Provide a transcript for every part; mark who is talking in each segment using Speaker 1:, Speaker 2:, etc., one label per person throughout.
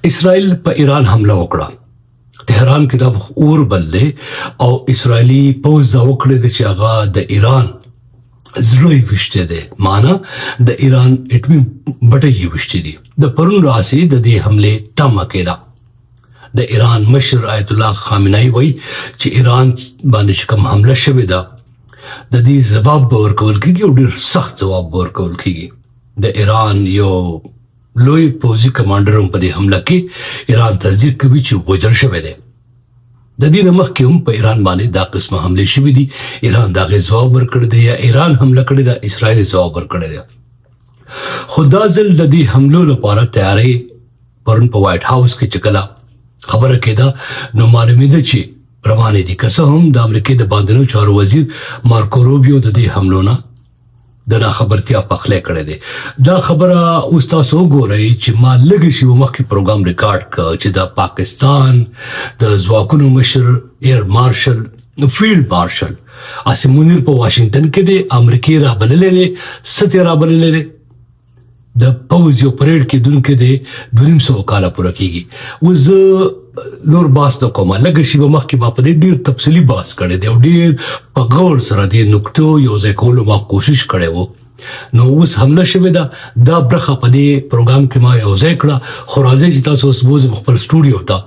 Speaker 1: اسرائیل په ایران حمله وکړه، تهران کې دا اور بل دی او اسرائیلی پوځ دا وکړی دی چې هغه د ایران زړه یې ویشتی دی، معنا د ایران اټمي بټۍ یې ویشتي دي. د پرون راهیسې د دې حملې تمه کېده. د ایران مشر آیت الله خامنه‌ای وایي چې ایران باندې چې کوم حمله شوې ده، د دې ځواب به ورکول کېږي او ډېر سخت ځواب به ورکول کېږي. د ایران یو لوی پوځي کمانډر هم په دې حمله کې ایران تصدیق کوي چې وژل شوی دی. د دې نه مخکې هم په ایران باندې دا قسمه حملې شوې دي، ایران د هغې ځواب ورکړی دی، یا ایران حمله کړې ده، اسرائیل یې ځواب ورکړی دی. خو دا ځل د دې حملو لپاره تیارۍ پرون په وایټ هاوس کې چې کله خبره کېده نو معلومېده چې روانې دي. که څه هم د امریکې د باندنیو چارو وزیر مارکو روبیو د دې حملو نه د ناخبرتیا پخلی کړی دی. دا خبره اوس تاسو وګورئ چې ما لږ شیبه مخکې پروګرام ریکارډ کړ چې د پاکستان د ځواکونو مشر ایر مارشل فیلډ مارشل عاصم منیر په واشنګټن کې دی، امریکې رابللی دی. څه ته رابللی دی؟ د پوځ یو پریډ کېدونکی دی، 250 کاله پوره کېږي. اوس زه نور باس نه کوم، لږه شیبه مخکې ما په دې ډېر تفصیلي باس کړی دی او ډېر په غور سره دې نکتو یو ځای کولو ما کوشش کړی و. نو اوس حمله شوې ده، دا برخه په دې پروګرام کې ما یو ځای کړه. خو راځئ چې تاسو اوس بوځم خپل سټوډیو ته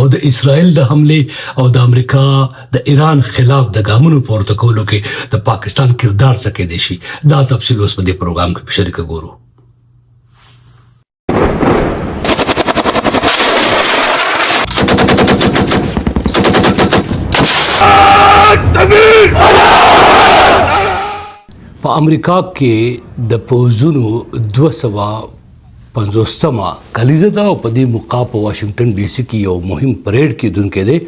Speaker 1: او د اسرائیل د حملې او د امریکا د ایران خلاف د ګامونو پورته کولو کې د پاکستان کردار څه کېدای شي، دا تفصیل اوس په دې پروګرام کې په شریکه ګورو. په امریکا کې د پوځونو 250مه کلیزه ده او په دې موقع په واشنګټن ډي سي کې یو مهم پریډ کېدونکی دی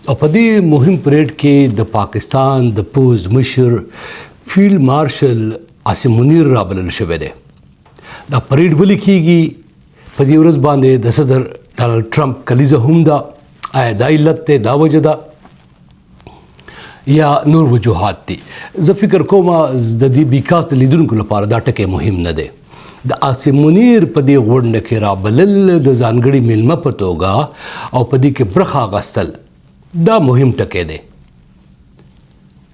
Speaker 1: او په دې مهم پریډ کې د پاکستان د پوځ مشر فیلډ مارشل عاصم منیر رابلل شوی دی. دا پریډ ولې کیږي؟ په دې ورځ باندې د صدر ډانلډ ټرمپ کلیزه هم ده. آیا دا علت دی، دا وجه ده، یا نور وجوهات دي؟ زه فکر کوم د دې بیکاس د لیدونکو لپاره دا ټکی مهم نه دی. د عاصم منیر په دې غونډه کې رابلل د ځانګړي میلمه په توګه او په دې کې برخه اخیستل دا مهم ټکی دی.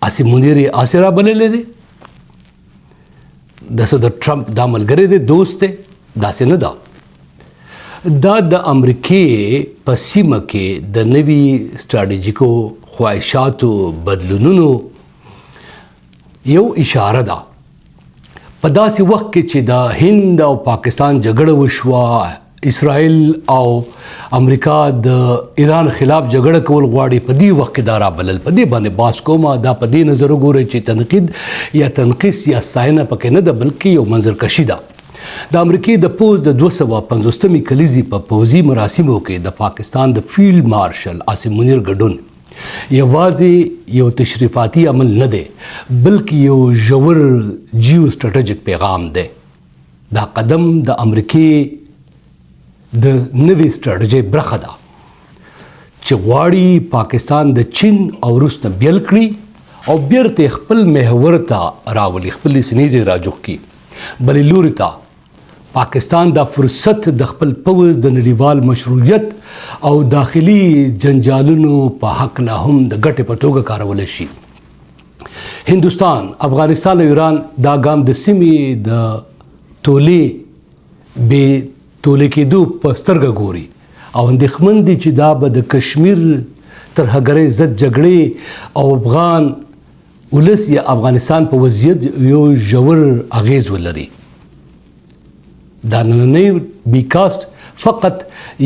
Speaker 1: عاصم منیر یې هسې رابللی دی، د صدر ټرمپ دا ملګری دی، دوست دی، داسې نه ده. دا د امریکې په سیمه کې د نوي ستراتیژیکو خواهشاتو بدلونونو یو اشاره ده. په داسې وخت کې چې د هند او پاکستان جګړه وشوه، اسرائیل او امریکا د ایران خلاف جګړه کول غواړي، په دې وخت کې دا رابلل، په دې باندې باس کوم. دا په دې نظر وګورئ چې تنقید یا تنقیص یا ستاینه پکې نه ده، بلکې یو منظرکشي ده. د امریکې د پوځ د 250مې کلیزې په پوځي مراسمو کې د پاکستان د فیلډ مارشل عاصم منیر ګډون یوازې یو تشریفاتي عمل نه دی، بلکې یو ژور جیو ستراتیژیک پیغام دی. دا قدم د امریکې د نوې ستراتیژۍ برخه ده چې غواړي پاکستان د چین او روس نه بیل کړي او بیرته خپل محور ته راولي، خپلې سینې ته راجوخ کړي. بلې لوري ته پاکستان دا فرصت د خپل پوځ د نړیوال مشروعیت او داخلي جنجالونو په حق نه هم د ګټې په توګه کارولی شي. هندوستان، افغانستان او ایران دا ګام د سیمې د تولې بې تولې کېدو په سترګه ګوري او اندېښمن دي چې دا به د کشمیر ترهګرۍ ضد جګړې او افغان ولس یا افغانستان په وضعیت یو ژور اغېز ولري. دا نننۍ بیکاست فقط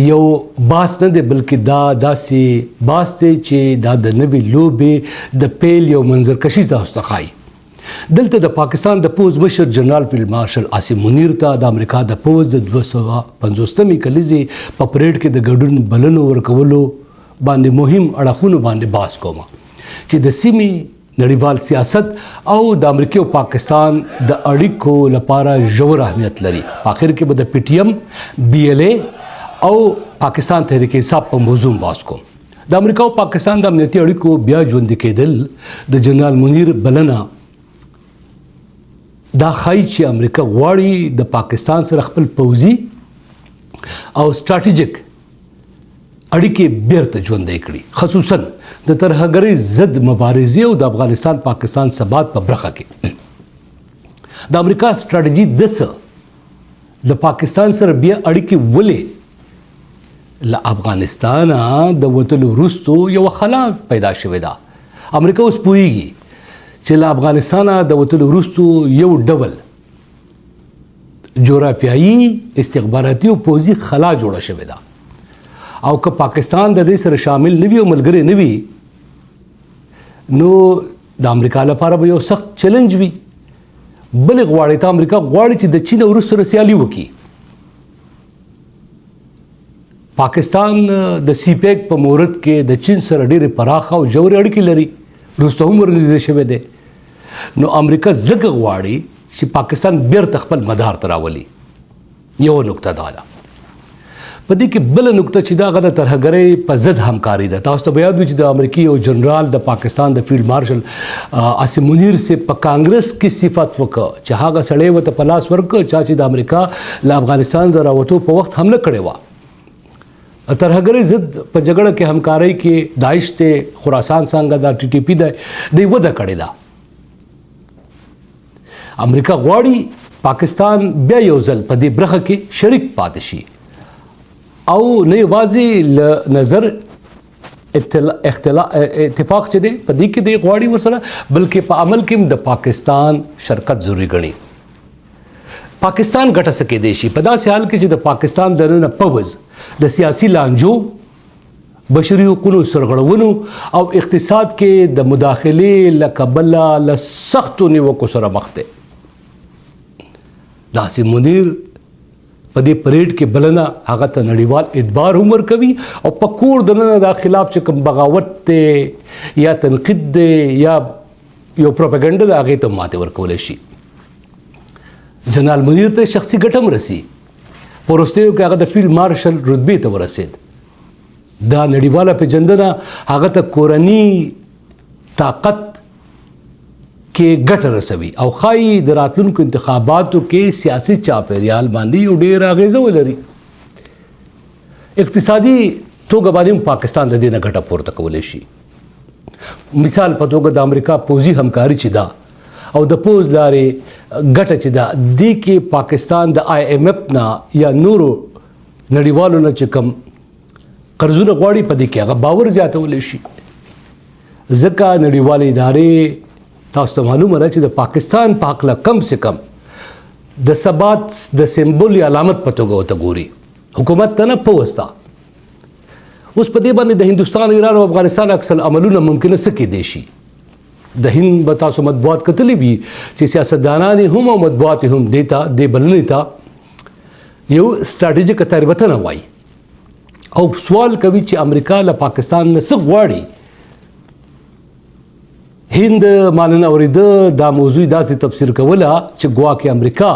Speaker 1: یو باس نه دی، بلکې دا داسې باس دی چې دا د نوې لوبې د پیل یو منظرکشي تاسو ته ښایي. دلته د پاکستان د پوځ مشر جنرال فیلډ مارشل عاصم منیر ته د امریکا د پوځ د 250مې کلیزې په پریډ کې د ګډون بلنو ورکولو باندې مهم اړخونو باندې باس کوم چې د سیمې نړیوال سیاست او د امریکې او پاکستان د اړیکو لپاره ژور اهمیت لري. په اخر کې به د پي ټي ایم، بي ایل ای او پاکستان تحریک انصاف په موضوع باس کوم. د امریکا او پاکستان د امنیتي اړیکو بیا ژوندي کېدل د جنرال منیر بلنه دا ښایي چې امریکا غواړي د پاکستان سره خپل پوځي، او سټراټیژیک اړیکې بیرته ژوندۍ کړي، خصوصا د ترهګرۍ ضد مبارزې او د افغانستان پاکستان ثبات په برخه کې. د امریکا سټراټیژي د څه د پاکستان سره بیا اړیکې ولې له افغانستانه د وتلو وروسته یوه خلا پیدا شوې ده. امریکا اوس پوهیږي چې له افغانستانه د وتلو وروسته یو ډول جغرافیایي، استخباراتي او پوځي خلا جوړه شوې ده، او که پاکستان د دې سره شامل نه وي او ملګری نه وي نو د امریکا لپاره به یو سخت چیلنج وي. بلې غواړي ته امریکا غواړي چې د چین او روس سره سیالي وکړي. پاکستان د سی پیک په مورد کې د چین سره ډېرې پراخه او ژورې اړیکې لري، روس ته هم ورنږدې شوی دی. نو امریکا ځکه غواړي چې پاکستان بیرته خپل مدار ته راولي. یوه نکته دا ده. په دې کې بله نکته چې دا هغه د ترهګرۍ په ضد همکاري ده. تاسو ته به یاد وي چې د امریکې یو جنرال د پاکستان د فیلډ مارشل عاصم منیر سي په کانګرس کې صفت وکړ چې هغه سړی ورته په لاس ورکړ چا چې د امریکا له افغانستان د راوتو په وخت حمله کړې وه. ترهګرۍ ضد په جګړه کې همکارۍ کې داعش ته، خراسان څانګه ده، ټي ټي پي ده، دوی وده کړې ده. امریکا غواړي پاکستان بیا یو ځل په دې برخه کې شریک پاتې شي او نه یوازې له نظر اتفاق چې دی په دې کې دی غواړي ورسره، بلکې په عمل کې هم د پاکستان شرکت ضروري ګڼي. پاکستان ګټه څه کېدای شي په داسې حال کې چې د پاکستان دننه پوځ د سیاسي لانجو، بشري حقونو سرغړونو او اقتصاد کې د مداخلې له کبله له سختو نیوکو سره مخ دی. د عاصم منیر په دې پریډ کې بلنه هغه ته نړیوال اعتبار هم ورکوي او په کور دننه دا خلاف چې کوم بغاوت دی یا تنقید دی یا یو پروپاګنډه ده هغې ته ماتې ورکولی شي. جنرال منیر ته شخصي ګټه هم رسي. په وروستیو کې هغه د فیلډ مارشل رتبې ته ورسېد. دا نړیواله پېژندنه هغه ته کورني طاقت کې ګټه رسوي او ښایي د راتلونکو انتخاباتو کې سیاسي چاپېریال باندې یو ډېره اغېزه ولري. اقتصادي توګه باندې هم پاکستان د دې نه ګټه پورته کولی شي. مثال په توګه د امریکا پوځي همکاري چې ده او د پوځ لارې ګټه چې ده، دې کې پاکستان د آی ایم اف نه یا نورو نړیوالو نه چې کوم قرضونه غواړي په دې کې هغه باور زیاتولی شي. ځکه نړیوالې ادارې تاسو ته معلومه ده چې د پاکستان په هکله کم سه کم د ثبات د سمبول یا علامت په توګه ورته ګوري، حکومت ته نه، پوځ ته. اوس په دې باندې د هندوستان، ایران او افغانستان عکس العملونه ممکنه څه کېدای شي؟ د هند به تاسو مطبوعات کتلي وي چې سیاستدانان یې هم او مطبوعات یې هم دې ته، دې بلنې ته یو ستراتیژیکه تېروتنه وایي او سوال کوي چې امریکا له پاکستان نه څه غواړي. هند مالنه اورېده دا موضوع داسې تفسیر کوله چې ګواکې امریکا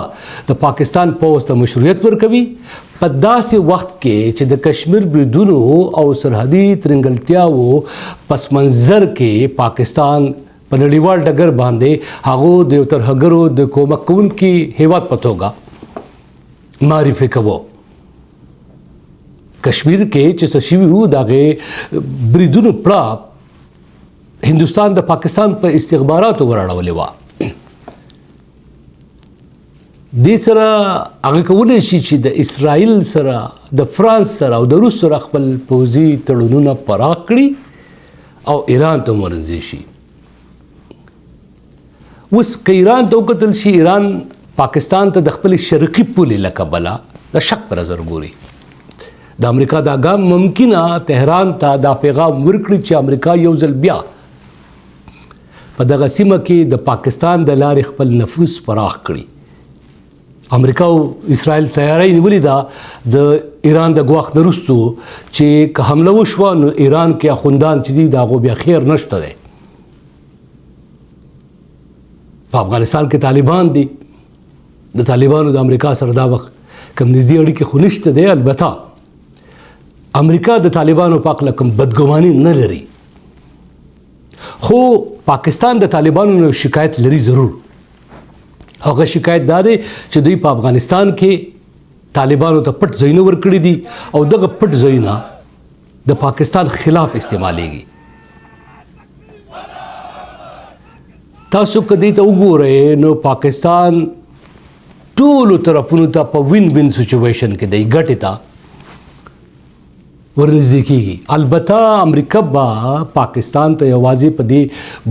Speaker 1: د پاکستان پوځ ته مشروعیت ورکوي په داسې وخت کې چې د کشمیر بریدونو او سرحدي ترنګلتیاوو پس منظر کې پاکستان په نړیوال ډګر باندې هغو د یو ترهګرو د کومک کوونکي هیواد په توګه معرفي کوو. کشمیر کې چې څه شوي وو د هغې بریدونو پړه هندوستان د پاکستان په استخباراتو وراړولې وه. دې سره هغه کولی شي چې د اسرائیل سره، د فرانس سره او د روس سره خپل پوځي تړونونه پراخ کړي او ایران ته ورنځي شي. اوس که ایران ته وکتل شي، ایران پاکستان ته د خپلې شرقي پولې له کبله د شک په نظر ګوري. د امریکا دا ګام ممکنه تهران ته دا پیغام ورکړي چې امریکا یو ځل بیا په دغه سیمه کې د پاکستان د لارې خپل نفوذ پراخ کړي. امریکا او اسرائیل تیاری نیولې ده د ایران د ګواښ نه وروسته چې که حمله وشوه نو ایران کې اخوندان چې دي د هغو بیا خیر نشته دی. په افغانستان کې طالبان دي، د طالبانو د امریکا سره دا وخت کوم نږدې اړیکې خو نشته دی، البته امریکا د طالبانو په هکله کوم بدګماني نه لري، خو پاکستان د طالبانو نه شکایت لري ضرور. هغه شکایت دا دی چې دوی په افغانستان کې طالبانو ته پټ ځایونه ورکړي دي او دغه پټ ځایونه د پاکستان خلاف استعمالیږي. تاسو که دې ته وګورئ نو پاکستان ټولو طرفونو ته په win win situation کې دی، ګټې ته ورنږدې کېږي. البته امریکا به پاکستان ته یوازې په دې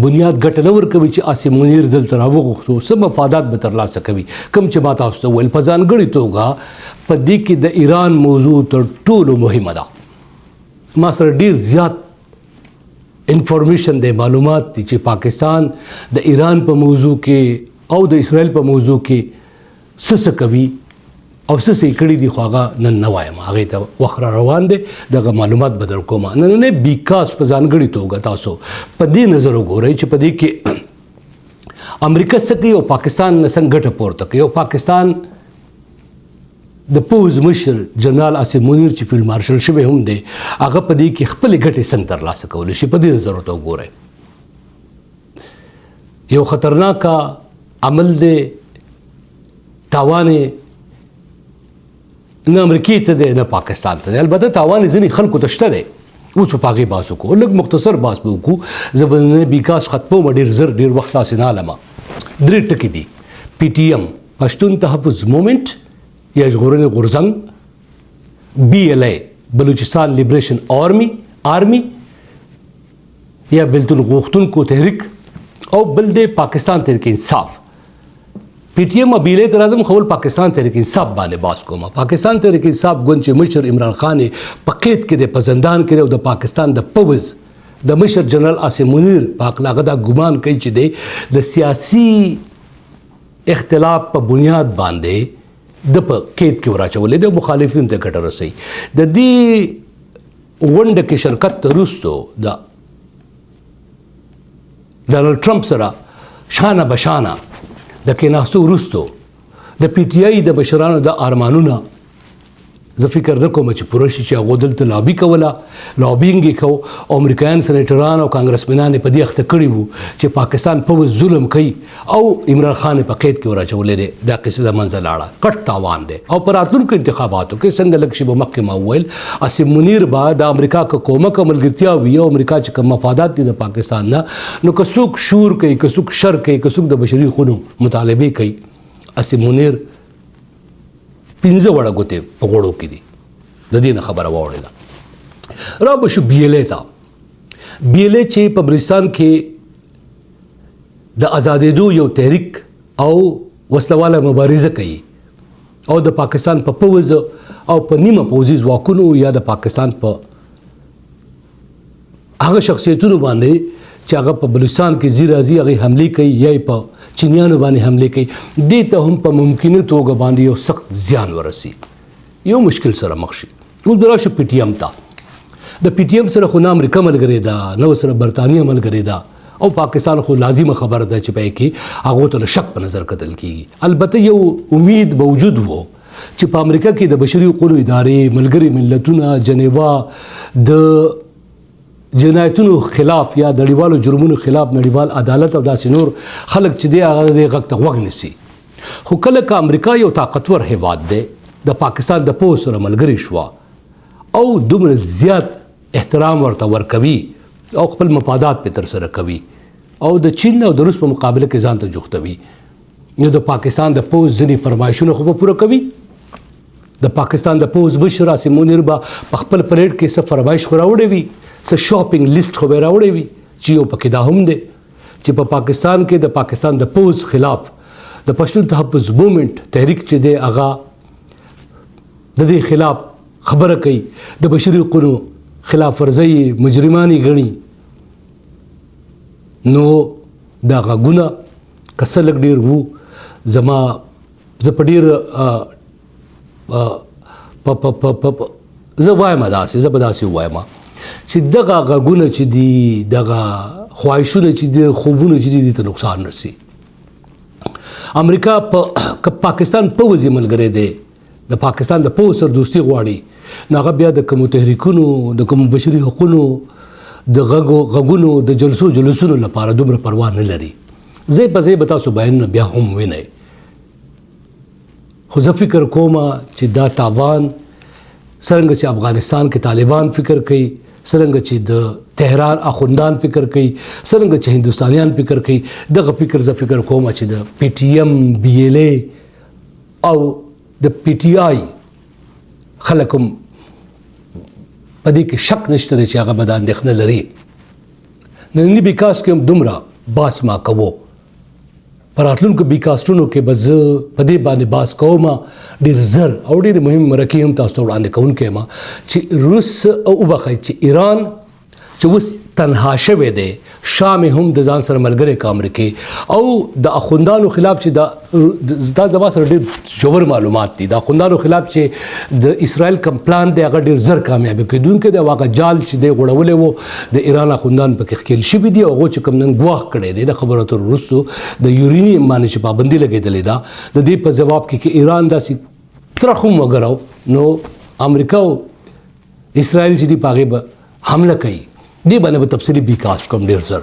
Speaker 1: بنیاد ګټه نه ورکوي چې عاصم منیر دلته راوغوښتو، څه مفادات به ترلاسه کوي، کوم چې ما تاسو ته وویل. په ځانګړي توګه په دې کې د ایران موضوع تر ټولو مهمه ده. ما سره ډیر زیات انفارمیشن دی، معلومات دي چې پاکستان د ایران په موضوع کې او د اسرائیل په موضوع کې څه څه کوي او څه څه یې کړي دي، خو هغه نن نه وایم، هغې ته وخت را روان دی، دغه معلومات به در کوم. نننی بیکاس په ځانګړي توګه تاسو په دې نظر وګورئ چې په دې کې امریکا څه کوي او پاکستان نه څنګه ګټه پورته کوي. او پاکستان د پوځ مشر جنرال عاصم منیر چې فیلډ مارشل شوی هم دی، هغه په دې کې خپلې ګټې څنګه ترلاسه کولی شي، په دې نظر ورته وګورئ. یو خطرناک عمل دی، تاوان یې نه امریکې ته دی نه پاکستان ته دی. البته تاوان یې ځینې خلکو ته شته دی. اوس په هغې بحث وکړو، لږ مختصر بحث به وکړو. زه به نن بیکاس ختموم، ډېر زر ډېر وخت ستاسې نه علمه. درې ټکي دي: پي ټي ایم، پښتون تحفظ مومنټ یا ژغورنې غورځنګ، بي ایل ای، بلوچستان لیبریشن آرمي یا بیلتون غوښتونکو تحریک، او بل دی پاکستان تحریک انصاف. پی ټي ایم بي ایل ای ته راځم، خو اول پاکستان تحریک انصاف باندې بحث کوم. پاکستان تحریک انصاف ګوند چې مشر عمران خان یې په قید کې دی، په زندان کې دی، او د پاکستان د پوځ د مشر جنرال عاصم منیر په هکله هغه دا ګمان کوي چې دی د سیاسي اختلاف په بنیاد باندې د په قید کې وراچولی دی او مخالفینو ته ګټه رسوي. د دې غونډه کې شرکت ته وروسته د ډونالډ ټرمپ سره شانه بشانه د کېناستو وروسته د پي ټي آی د مشرانو د ارمانونه زه فکر نه کوم چې پوره شي، چې هغو دلته لابي کوله، لابینګ یې کو، او امریکایان سنیټران او کانګرسمنان یې په دې اخته کړي وو چې پاکستان پوځ ظلم کوي او عمران خان یې په قید کې وراچولی دی. دا قصه له منځه لاړه، کټ تاوان دی. او په راتلونکو انتخاباتو کې څنګه لږ شېبه مخکې ما وویل، عاصم منیر به د امریکا که کومک او ملګرتیا وي او امریکا چې کوم مفادات دي د پاکستان نه، نو که څوک شور کوي، که څوک شر کوي، که څوک د بشري حقونو مطالبې کوي، عاصم منیر پنځه وړه ګوتې په غوړو کې دي. د دې نه خبره واوړېده. را به شو بي ایل ای ته. بي ایل ای چې په بلوچستان کې د ازادېدو یو تحریک او وسلواله مبارزه کوي او د پاکستان په پوځ او په نیمه پوځي ځواکونو یا د پاکستان په هغه شخصیتونو باندې چې هغه په بلوچستان کې ځي راځي هغې حملې کوي یا یې په چینیانو باندې حملې کوي، دې ته هم په ممکنه توګه باندې یو سخت زیان ورسي، یو مشکل سره مخ شي. اوس به راشو پي ټي ایم ته. د پي ټي ایم سره خو نه امریکا ملګرې ده، نه ورسره برتانیه ملګرې ده، او پاکستان خو لازمه خبره ده چې په کې هغو ته له شک په نظر کتل کېږي. البته یو امید موجود و چې په امریکا کې د بشري حقوقو ادارې، ملګري ملتونه، جنیوا د جنایتونو خلاف یا د نړیوالو جرمونو خلاف نړیوال عدالت او داسې نور خلک چې دی هغه دې غږ ته غوږ نیسي. خو کله که امریکا یو طاقتور هیواد دی، د پاکستان د پوځ سره ملګری شوه او دومره زیات احترام ورته ورکوي او خپل مفادات پې ترسره کوي او د چین او د روس په مقابله کې ځان ته جوختوي، نو د پاکستان د پوځ ځینې فرمایشونه خو به پوره کوي. د پاکستان د پوځ مشر عاصم منیر به په خپل پریډ کې څه فرمایش خو راوړی وي، څه شاپینګ لیست خو به راوړی وي، چې یو پکې دا هم دی چې په پاکستان کې د پاکستان د پوځ خلاف د پښتون تحفظ مومنټ تحریک چې دی هغه د دې خلاف خبره کوي، د بشري حقونو خلاف ورزي مجرمان یې ګڼي. نو دا غږونه که څه لږ ډېر وو، زه په ډېر، زه وایم داسې، زه به داسې ووایم چې دغه غږونه چې دي، دغه خواهشونه چې دي، خوبونه چې دي، دې ته نقصان رسي. امریکا په که پاکستان پوځ یې ملګری دی، د پاکستان د پوځ سره دوستي غواړي، نو هغه بیا د کومو تحریکونو، د کومو بشري حقونو، د غږونو، د جلسو جلوسونو لپاره دومره پروا نه لري. ځای په ځای به تاسو بیانونه بیا هم وینئ، خو خو زه فکر کوم چې دا تاوان څرنګه چې افغانستان کې طالبان فکر کوي، څرنګه چې د تهران اخوندان فکر کوي، څرنګه چې هندوستانیان فکر کوي، دغه فکر زه فکر کوم چې د پی ټی ایم، بی ایل ای او د پی ټی آی خلک هم په دې کې شک نشته دی چې هغه به دا اندېښنه لري. ننني بیکاس کې هم دومره باس ما کوو، په راتلونکو بیکاسټونو کې به زه په دې باندې باس کوم ډېر زر او ډېرې مهمې مرکې هم تاسو ته وړاندې کوونکی یم چې روس او وبخښئ چې ایران چې اوس تنها شوی دی، شام یې هم د ځان سره ملګری که امریکې او د اخوندانو خلاف چې دا زما سره ډېر ژور معلومات دي، د اخوندانو خلاف چې د اسرائیل کوم پلان دی هغه ډېر زر کامیابي کېدونکی دی او هغه جال چې دی غوړولی و د ایران اخوندان پکې ښکېل شوي دي او هغو چې کوم نن ګواښ کړی دی د خبرو اترو وروسته د یورینیم باندې چې پابندي لګېدلې ده، د دې په ځواب کې که ایران داسې ترخ هم وګراو نو امریکا او اسرائیل چې دی په هغې به حمله کوي. دې باندې به تفصیلي بیکاس کوم ډېر زر.